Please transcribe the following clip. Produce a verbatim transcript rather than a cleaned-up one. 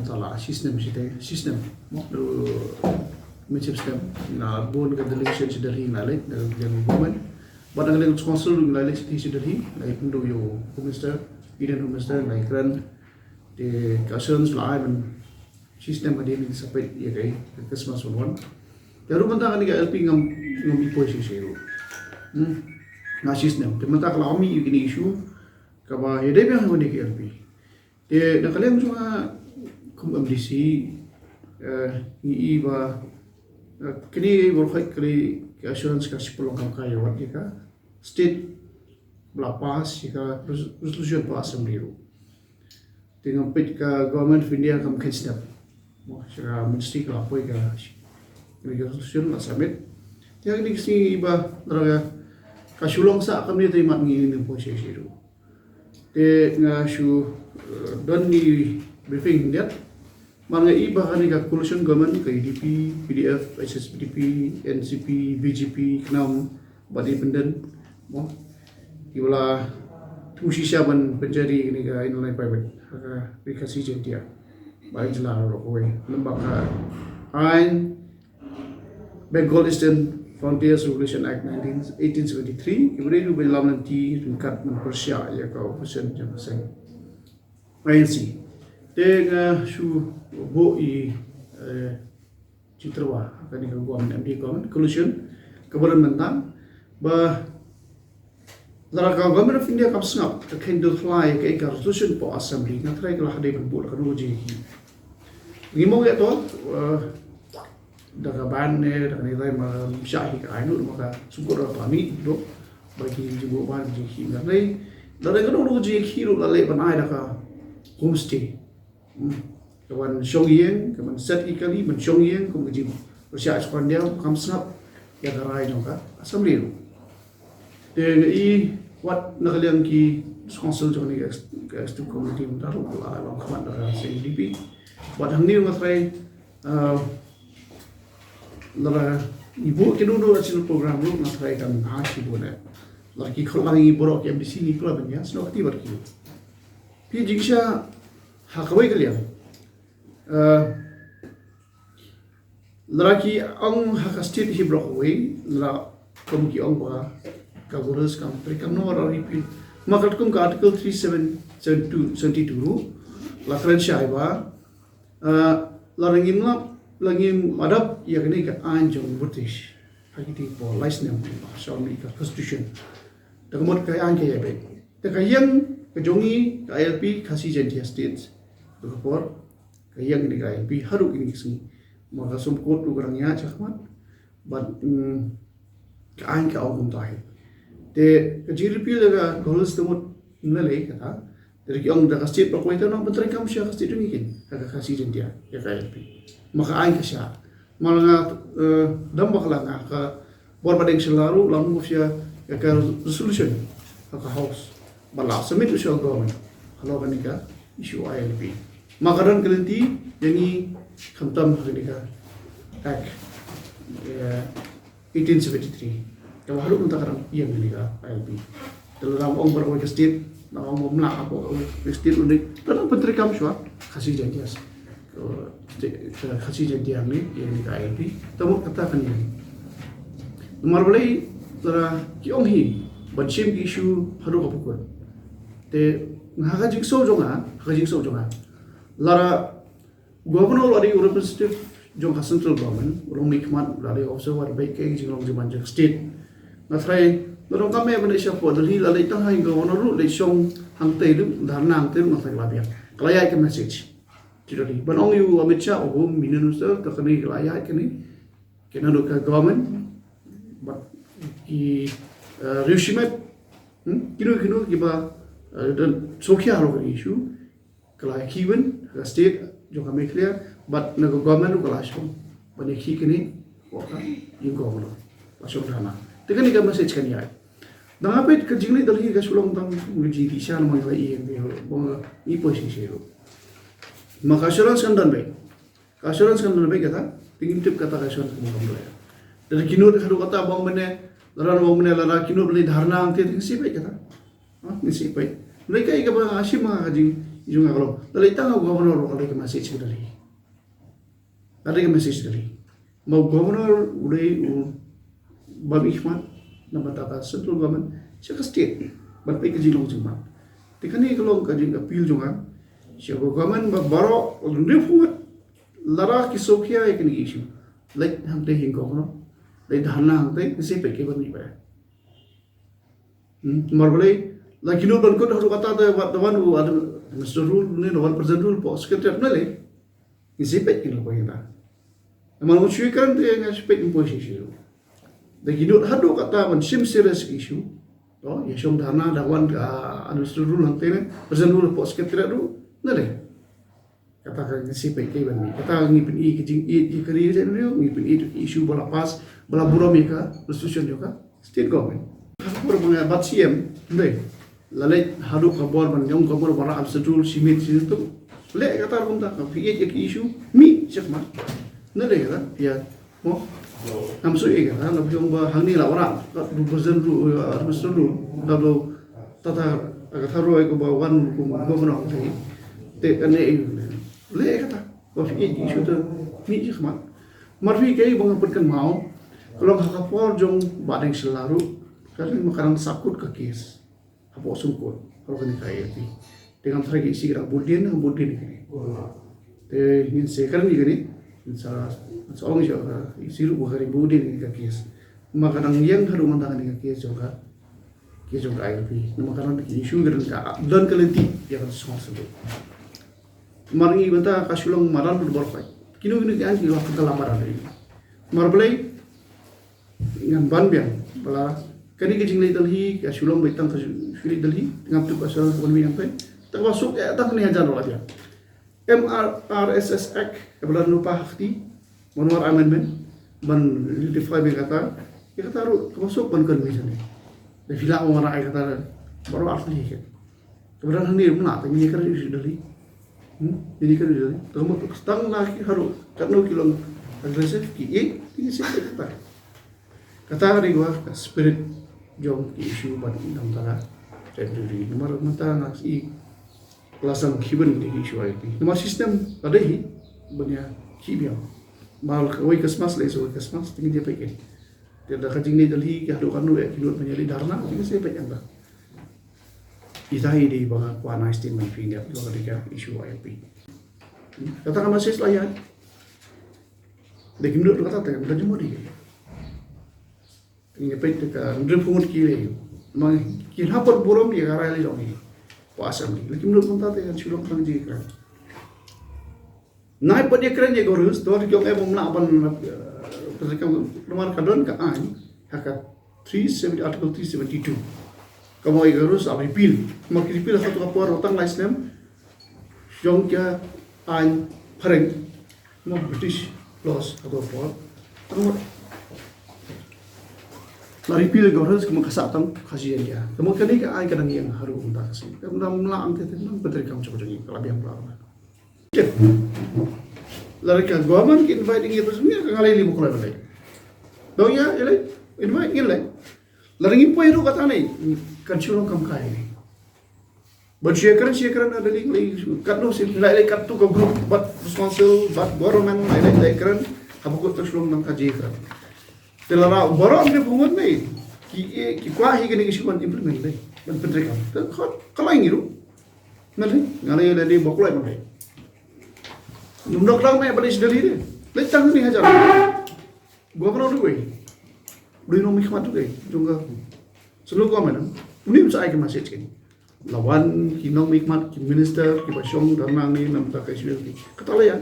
Sala, shi snem shi te, shi snem. Mo, mynshwa snem. Na bun ka delegation shi Delhi na leit, na ka liang government. Bad na ka liang council na leit shi Delhi, na leit pynduh ïa u Home Minister, Union Home Minister, na kren. Te ka assurance la ai ban shi snem hadien sa peit ïa ka Christmas wan wan. Te ruh mynta kane ka L P ngam, ngam i poi shi shi ruh. Hmm. Na shi snem. Te mynta ka la mih ïa kine issue kaba ïadei biang ha kane ka L P. Te na ka liang jong nga kum M D C, eh, ngi i ba, eh, kine ba ruh ka assurance ka shi pynlong kam kai ïa wat ïa ka state ba la pass ïa ka res-, resolution ba assembly ruh. Te ngam peit ka Government of India kam kheiñ step. Mo, sha ka ministry ka la poi ka, kane ka resolution la submit. Te kane ka sngi ba, lada ka shu long sah kumne te mat ngi ngin poi sha shi ruh. Te nga shu, eh, don ni briefing hyndiat. Mar nga i ba kane ka coalition government ka U D P, P D F, H S P D P, N C P, B J P, KNAM, bad independent. Mo. Ki ba la thmu shisha ban pynjari kane ka Inner Line Permit ha ka Ri Khasi Jaiñtia. Ba i jylla baroh kawei. Lem bad ka aiñ Bengal Eastern Frontiers Regulation Act nineteen, eighteen seventy-three, ki ba dei ruh ban ïalam lynti ryngkat ban pyrshah ïa ka opposition jong ka seng I N C. Te nga shu buh i, eh, jingtyrwa kane ka government, M D A government, coalition, ka ba don mynta, ba lada ka Government of India kam sngap, ka kheiñ dei khlaiñ ïa ka, ka resolution pass assembly, nga tharai ka la dei ban buh da kano ka jingïakhih. Ngi mong ïa to, eh, da ka ban ne, da kane ka dei ma shah hi ka aiñ ruh, ma ka sngewkut da ka pynmih ruh, ba ki jingbuh ban jingïakhih nga tharai. Da kano kano ka jingïakhih ruh la leh ban ai da ka homestay. Hmm. Ka ban shong ïing, ka ban set ki kali, ban shong ïing, kum ka jingpyrshah sha khyndiat, kam sngap ïa ka rai jong ka assembly ruh. Te nga i wat na ka liang ki council jong kane ka ex-, ka executive committee mynta ruh la long khmat da ka C N D P. Bad hangne nga tharai, ah, lada i buh kino kino national program ruh nga tharai kan ha shibun eh. Lada ki khot lang i baroh ki M D C ngi pla ban ïa snoh kti bad ki. Phi jingshisha ha kawei ka liang. Eh, lada ki ong ha ka state hi baroh kawei, lada kum ki ong ba ka Gohils kam treikam noh, lada repeal. Ma katkum ka Article three seven seven two, seventy-two ruh la kren shai ba, eh, lada ngim lap, lada ngim adopt ïa kane ka aiñ jong British ha kiti ki por lai snem ba shong ïa ka constitution. Te ka mut ka aiñ ka ïa beit. Te ka ïing ka jong ngi ka I L P, Khasi Jaintia State, ka por ka ïing kane ka I L P haduh kine ki sngi. Ma ka Supreme Court ruh ka dang ïaid shakhmat. Bad, mm, ka aiñ ka ong kumta hi. Te ka jingrepeal ïa ka Gohils te mut ym lei lei kata. Te ki ong da ka state baroh kawei te nang pyntreikam sha ka state jong ngi kin, ha ka Khasi Jaintia ïa ka I L P. Ma ka aiñ ka shah. Ma nga, eh, dang bakla nga ka bor ba dang sha la ruh la move ïa ka resolution ha ka House. Ba la submit sha government halor kane ka issue I L P. Ma ka don ka lynti ïa ngi khamtam ha kane ka Act, eh, eighteen seventy-three. Kaba haduh mynta ka dang ïeng kane ka I L P. Te lada ong baroh kawei ka state, lada ong ba ym lah hapoh kawei ka state, u dei, lada pyntreikam shuwa Khasi Jaintia. Ka Khasi Jaintia hangne ïa kane ka I L P. Te mut kata kan ïeng. Namar balei, lada ki ong hi ban shim ki issue haduh ka pukut. Te ha ka jingsngew jong nga, ha ka jingsngew jong nga, lada Governor u la dei u representative jong ka central government, u long mihkhmat, u la dei officer wat beit ka jinglong jingman jong ka state. Nga tharai, nga donkam eh ban leit shapoh Delhi, la leit tang ha ïing governor ruh, leit shong hangtei ruh, dharna hangtei ruh, nga tharai ka la biang. Ka la ïaid ka message. Ki Delhi. Ban ong ïa u Amit Shah, u Home Union Minister, ka kane ka la ïaid kane. Kane ruh ka government, bad ki, eh, riew shimet, hmm, kino kino kiba, eh, don sngewkhia halor ka issue. Ka la ïakhih win ha ka state jong ka Meghalaya, bad na ka government ruh ka la shong ban ïakhih kane, ha ka ïing governor. La shong dharna. Te kane ka message kan ïaid. Dang hapdeng ka jingleit Delhi ka shu long tang ka jingdih sha namar ngi la ïeng, ba ngi poi shisha ruh. Ma ka assurance kan don beit. Ka assurance kan don beit kata, te ngim tip kata ka assurance kan don beit. Lada ki nud haduh kata ba ong mynne, lada ba ong mynne, lada ki nud ban leit dharna hangtei, te ngin sngewbha kata. Ha, ngin sngewbha. Hynrei kaei kaba nga shim ha ka jing Jong nga ka long. Lada tang u governor ruh ka dei ka message ka dei. Ka dei ka message ka dei. Ma u governor u dei u ba mihkhmat na bynta ka central government sha ka state ban peit ka jinglong jingman. Te kane ka long ka jingappeal jong nga sha ka government ba baroh lyndet pyngut lada ki sngewkhia ïa kane ka issue. Leit hangtei ha u governor, leit dharna hangtei, ngin sa peit kaei ban mih ba. Hmm, namar balei la ki nud ban kut haduh katta te wat wan u administrator rule ne wan president rule hapoh secretariat ne lei. Ngin sa peit kin la poi ïa ta. Namar u shu kren te nga sa peit kin poi shi shi. Da ki nud haduh katta ban shim serious issue. To ïa shong dharna da wan ka administrator rule hangtei ne president rule hapoh secretariat ruh ne lei. Kata ka ngin sa peit kaei ban mih. Kata ngi pyni ka jingïeit ïa ka ri jong ngi, ngi pyni ïa ka issue ba la pass, ba la burom ïa ka resolution jong ka state government. Ka bor ba nga bat C M, ndei. La leit haduh ka bor ban ïong ka bor ba rah Abdul Shimit sini tu. Leh kata ruh kumta, ka phi ïeit ïa ka issue, mih sha khmat. Ndei kata, ïa. Mo? Ngam shu ïeit kata, la phi ong ba hangne la wanrah, ka du percent ru, uh, percent ru, la du tata, ka tharai ko ba wan kum governor te. Te kane ïa. Leh kata, ba phi ïeit issue te, mih sha khmat. Namar phi kaei ba nga pynkynmaw, ka long ha ka por jong Bah Deng Shylla ruh, ka long ma ka dang sah kut ka case. Hapoh sungkut, hapoh kane ka I L P. Te ngam tharai ka E C ka dang bud dien, ngam bud dien kane. Te ngin sa kren ïa kane, ngin sa, ngin sa ong ïa ka E C ruh ba ka dang bud dien kane ka case. Ma ka dang ïeng haduh mynta kane ka case jong ka, case jong ka I L P. Namar ka dang ka issue ka dang ka, don ka lynti ïa ka song senduk. Namar ngi mynta ka Shillong madan bad bor pai. Kino kino ki aiñ ki la pynkylla madan ri. Namar balei, ngan ban biang ba la kane ka jingleit Delhi ka Shillong, beit tang ka jingleit Delhi, ngam tip ka Shillong ka ban mih hangtai. Tang ba suk eh tang kane hajan la biang. M R R S S Act ka ba la nupa hakti ban war amendment ban ratify biang kata. Ïa kata ruh ka ba suk ban convention. Da phi lah ban war ai kata baroh ar tylli. Ka ba dang hangne mynta te ngi kren ïa u Delhi. Hmm? Ngi kren ïa u Delhi. Te mut tang na ki haduh katno ki long aggressive ki ïeit, ngi shu kata. Kata ka dei ka spirit jong ki issue ban dang ta ka. Te dei namar mynta nga i la san ki ban ki issue I L P. Namar system ka dei hi ban ïa ki biang. Mar kawei Christmas lei sa kawei Christmas te ngi ïa peit. Te da ka jingleit Delhi ki haduh katno eh ki nud ban ïa leit dharna, te ngi sa peit ïa ta. Ita hi dei ba nga kwah nai statement phi ïa ka dei ka issue I L P. Kata ka message la ïa. Dei kim nud kata te ka jingmut dei. Ngi peit te ka hynriew phew ngut ki lei. Ma ki hap pat burom ïa ka rally jong ngi. Ko Assam ngi. Lei kim nud mynta te kan shu long tang jingkren. Nai pat ïa kren ïa ka Gorhus, to ki ong eh ba ym lah ban, eh, namar ka don ka aiñ ha ka three seventy, Article three seventy-two. Ka ong ïa ka Gorhus la repeal. Ma ki repeal ha kato ka por tang lai snem jong ka aiñ phareng, ma British laws ha kato ka por. Tang la repeal ïa ka Gorhus, ka ma ka sah tang Khasi Jaintia. Ka ma kane ka aiñ ka dang ïeng haduh mynta ka sngi. Ka dang ym lah ong te te nang pyntreikam sha ka jong ngi, ka la biang pla. Lada ka government ki invite ngi, terus ngi ka ngalei lei, ba kloi ban lei. Dong ïa, ïa lei, invite ngi lei. Lada ngi poi ruh kata ne, kan shu long kam kai ne. Ban shu ïakren, shu ïakren, ada lei, lei, katno sien, lei, lei, katto ka group, bad council, bad government, lei, lei, lei kren, haba kut kan shu long kam kai jingkren. Te lada baroh hynriew phew ngut ne, ki, eh, ki kwah hi kane ka issue ban implement ne, ban pyntreikam. Te ka, ka la ïa ngi ruh. Nalei, ngalei lei ba kloi nalei. Ym dok dang me ba lei sdari de. Lei tang ni hajar. Governor ruh wei. Dei nongmihkhmat ruh wei. Jong ka. Selo government. Uni ym sa ai ka message kane. La wan ki nongmihkhmat, ki minister, ki ba shong dharna ne namar ka issue. Kata la ïa.